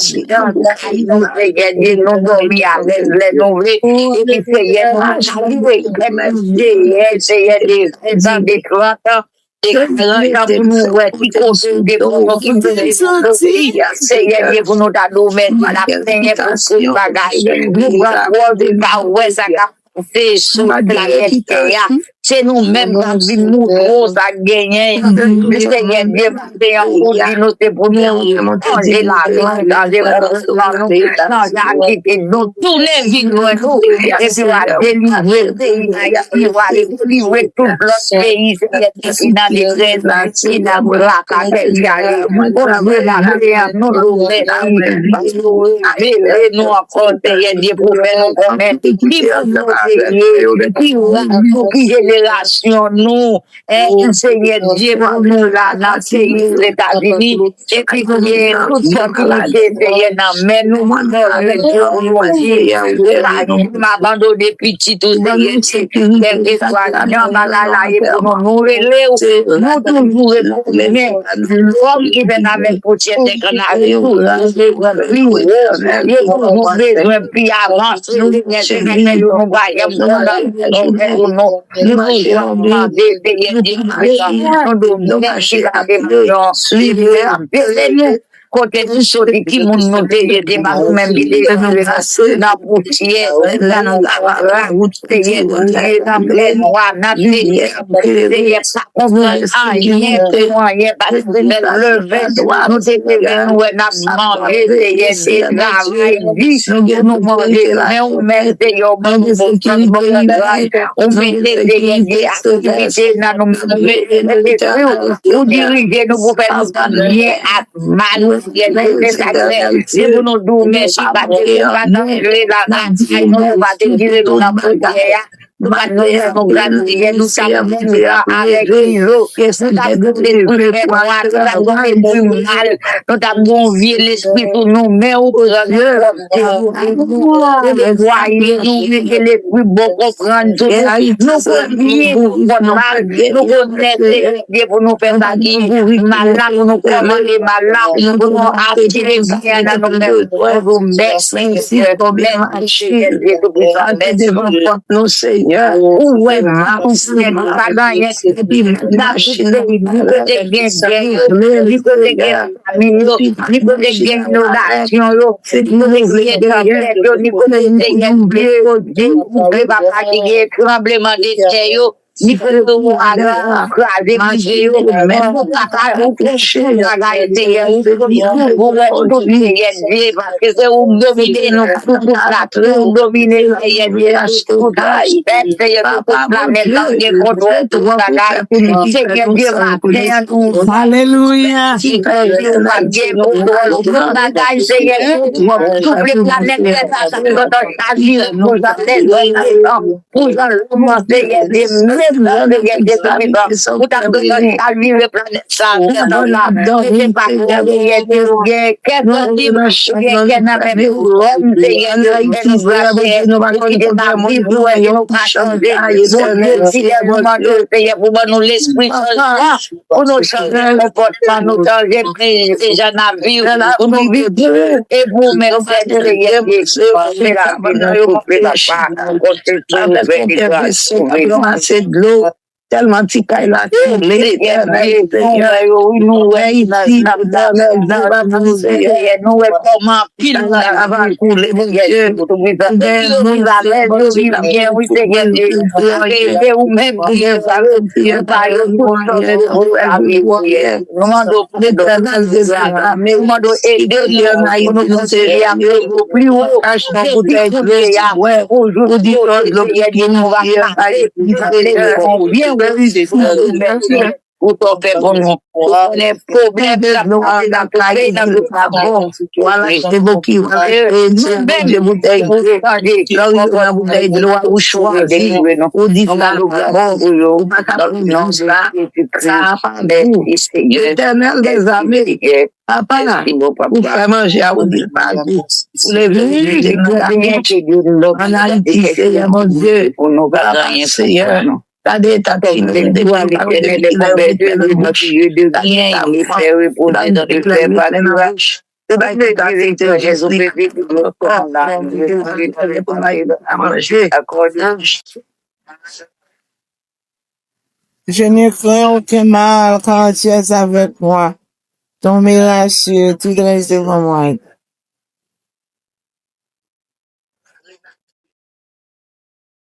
Senyè Dye, nou dòmi alèz lè nou vle. Epi, Senyè, nou pa ka viv menm deyè, Senyè Dye, ven zan de trant an. Se gran jan pou nou wè ki kote ou gen pou nou, ki kote nou soti. Seyè Dye, pou nou ta di w mèsi, n ap plenyen pou tout bagay. Nou pran pòz, nou pa wè sa k ap pase sou planèt tè a. Se nou menm k ap vin moutre w sa k genyen. Seyè Dye, maten an, ou di nou se pou nou chanje lavi nou, chanje konpòtman nou, chanje atitid nou, tounen vin jwenn ou. Epi w a delivre peyi Dayiti, w a delivre tout lòt peyi, Seyè Dye, ki nan detrès, ki nan traka, tèt chaje. O Dye, maten an, nou di w mèsi, paske ou revele nou ankò, Seyè Dye, pou fè nou konnen ki moun nou te ye, ki ras nou, ki jenerasyon nou. Seyè Dye, pou nou la nan peyi Ozetazini, epi ki gen tout sa ki rete, Seyè, nan men nou, nou jwenn pou nou di, m abandone pitit ou, Seyè Dye, kèlkeswa jan bagay la ye pou nou, nou rele w, nou toujou retounen. Lòm ki fèt avèk pousyè, se kannari, toujou bezwen pi wo, yo toujou bezwen pi avanse, Seyè Dye, nou pa janm kontan, nou toujou mande, Seyè Dye, nou di w mèsi, paske nou li revele nou kote nou soti, ki moun nou te ye, se pa nou menm ki te rive nan pousyè, nan fatra, Seyè Dye, nan plèn nwa, nan dezè, Seyè, pa konprann anyen pou anyen, paske lè n leve, nou te leve, nou wè n ap manje, Seyè Dye, travay di, nou manje, men ou menm, Seyè, ou ban nou fòs, ou ban nou gras, ou mete, Seyè Dye, aktivite nan nou men, ou dirije nou pou fè nou konn byen ak mal, Seyè, se sa k fè, se pou nou di w mèsi, pa te, nou pa t antre lakay nou, nou pa te vire nou nan podyè a, nou pa t vire nou gad, Seyè, nou t ap menm jan avèk Izo, nou t ap gon lespri fè nwa, nou t ap gon lespri mal, nou t ap gon vye lespri sou nou, men ou pran nou kòm netwaye nou, mete lespri bon konprann sou nou, nou konn byen konprann mal, nou konn nèse Bondye pou nou fè sa ki mal la, pou nou kòmande mal la, pou nou atire byen nan nou menm. Mèsi, Seyè, mèsi, Seyè, Dye Toupisan, mèsi. Ou wè mal, ou wè nou pa gen anyen, epi nan tout peyi, ni kote gen gè yo, ni kote gen famin yo, ni kote gen inondasyon yo, ni kote gen tanpèt yo, ni kote gen Bondye, Bondye, papa ki gen tranbleman de tè yo, ni kote ouragan kraze bije yo, ou papa, ou kouche bagay, Seyè, ou wè tout, Seyè Dye, paske se ou k domine tout, tout latè, ou domine, Seyè Dye, tout, tout zafè, Seyè, tout, tout planèt la, ou gen kontwòl tout bagay, Seyè Dye, maten an, nou Alelouya. Ti Bondye, ou pa gen kontwòl tout bagay, Seyè. Souple planèt tè sa, sa ki kontan chavire pou jan lèzòm, pou jan lòm, Seyè, de menm jan, Seyè, de tout mitan. Ou ta kontan chavire planèt sa, tè la. Se pa Seyè, Dye, ou gen kè sansib, ou gen kè nan lèzòm, Seyè, de menm jan, Seyè, ki te ka viv, ou wè, nou pa chanje. Bondye, si lè nou mande, Seyè, pou ban nou lespri chanjman. Pou nou chanje konpòtman nou, chanje peyi, se jan n ap viv, pou nou viv pou ou e pou ou menm sèl, Seyè Dye. Pase lavi nou, yo konfye papa, konstrikte ouvè ki gras, ouvè. Tèlman ti kay la koule, Seyè Dye, nou wè isi, Etènèl Dye, papa nou, Seyè, nou wè kòman anpil moun ap koule, Bondye. Gen moun, Seyè Bondye, k ap koule, Seyè Dye, se ou menm ki Ou pa yo tout sòt nou lavi, Seyè. Nou mande w padon. Nou mande w ede nou pou nou kontinye ap leve pli wo. Depi kounye a, pou jouk kote, Seyè Dye, nou va pase, nou va leve nou byen wo. Pou sa w fè pou nou. Ou konnen pwoblèm k ap pase nan tout peyi, nan tout latè. Ou al achte boki, ou al achte bouteyi, bouteyi dlo, ou chwazi, ou di sa bon, ou pa ka pran non sa, sa a pa gou. Letènèl dèzame, papa, ou fè manje a, ou di l pa gou. Ou leve, ou di l pa gou. Ann Ayiti, Seyè Bondye, papa, Seyè. Gade eta peyi nou, depi nou pa rete, depi nou pa rete, gade eta nou, gade eta nou. Je ne crains aucun mal, car tu es avec moi. Ton miracle, tu dresses devant moi.